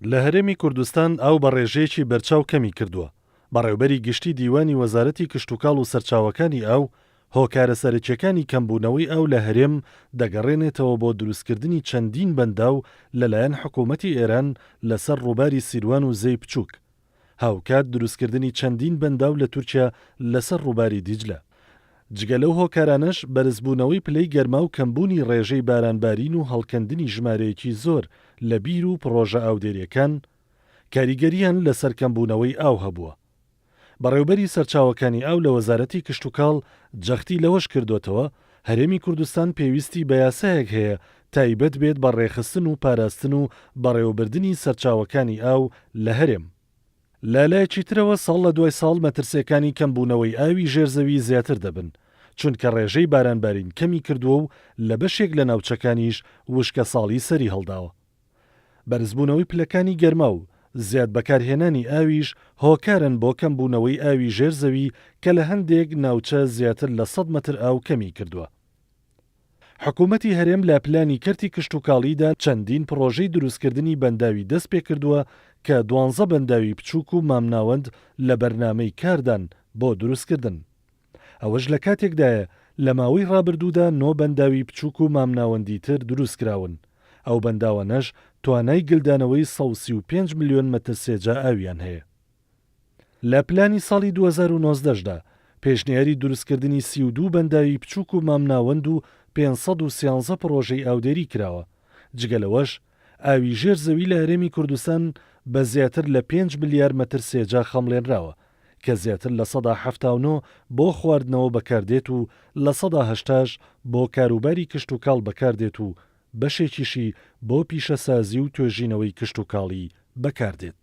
لە هەرێمی کوردستان ئاو بە ڕێژەیەکی بەرچاو کەمی کردووە، بەڕێوبەری گشتی دیوانی وەزارەتی کشتوکاڵ و سەرچاوەکانی ئاو هۆکارە سەرەکیەکانی کەمبوونەوەی ئاو لە هەرێم دەگەڕێنێتەوە بۆ دروستکردنی چەندین بەنداو لەلایەن حکوومەتی ئێران لەسەر ڕووباری سیروان و زێی بچووک، هاوکات دروستکردنی چەندین بەنداو لە تورکیا لەسەر ڕووباری دیجلە. جگە لەو هۆکارانەش بەرزبوونەوەی پلەی گەرما و کەمبوونی ڕێژەی بارانبارین و هەڵکەندنی ژمارەیەکی زۆر لە بیر و پڕۆژە ئاودێرییەکان کاریگەرییان لەسەر کەمبوونەوەی ئاو هەبووە. بەڕێوبەری سەرچاوەکانی ئاو لە وەزارەتی کشتوکاڵ جەختی لەوەش کردۆتەوە، هەرێمی کوردستان پێویستی بە یاسایەک هەیە تایبەت بێت بە ڕێکخستن و پاراستن و بەڕێوەبردنی سەرچاوەکانی ئاو لە هەرێم. لە لایەکی ترەوە ساڵ لە دوای ساڵ مەترسییەکانی کەمبوونەوەی ئاوی ژێر زەوی زیاتر دەبن، چونکە ڕێژەی بارانبارین کەمی کردووە و لە بەشێک لە ناوچەکانیش وشکەساڵی سەری هەڵداوە. بەرزبوونەوەی پلەکانی گەرما و زیاد بەکارهێنانی ئاویش هۆکارن بۆ کەمبوونەوەی ئاوی ژێر زەوی کە لە هەندێک ناوچە زیاتر لە سەد مەتر ئاو کەمی کردووە. حکوومەتی هەرێم لە پلانی کەرتی کشتوکاڵیدا چەندین پڕۆژەی دروستکردنی بەنداوی دەستپێکردووە کە دوانزە بەنداوی بچووک و مامناوەند لە بەرنامەی کاردان بۆ دروستکردن. ئەوەش لە کاتێکدایە لە ماوەی ڕابردوودا نۆ بەنداوی بچووک و مامناوەندی تر دروستکراون، ئەو بەنداوانەش توانای گلدانەوەی 135 ملیۆن مەتر سێجا ئاویان هەیە. لە پلانی ساڵی 2019 دا پێشنیاری دروستکردنی 32 بەنداوی بچووک و مامناوەند و 513 پڕۆژەی ئاودێری کراوە، جگە لەوەش ئاوی ژێر زەوی لە هەرێمی کوردستان بە زیاتر لە پێنج ملیار مەتر سێجا خەمڵێنراوە، کە زیاتر 79% بۆ خواردنەوە بەکاردێت و 80% بۆ کاروباری کشتوکاڵ بەکاردێت و بەشێکیشی بۆ پیشەسازی و توێژینەوەی کشتوکاڵی بەکاردێت.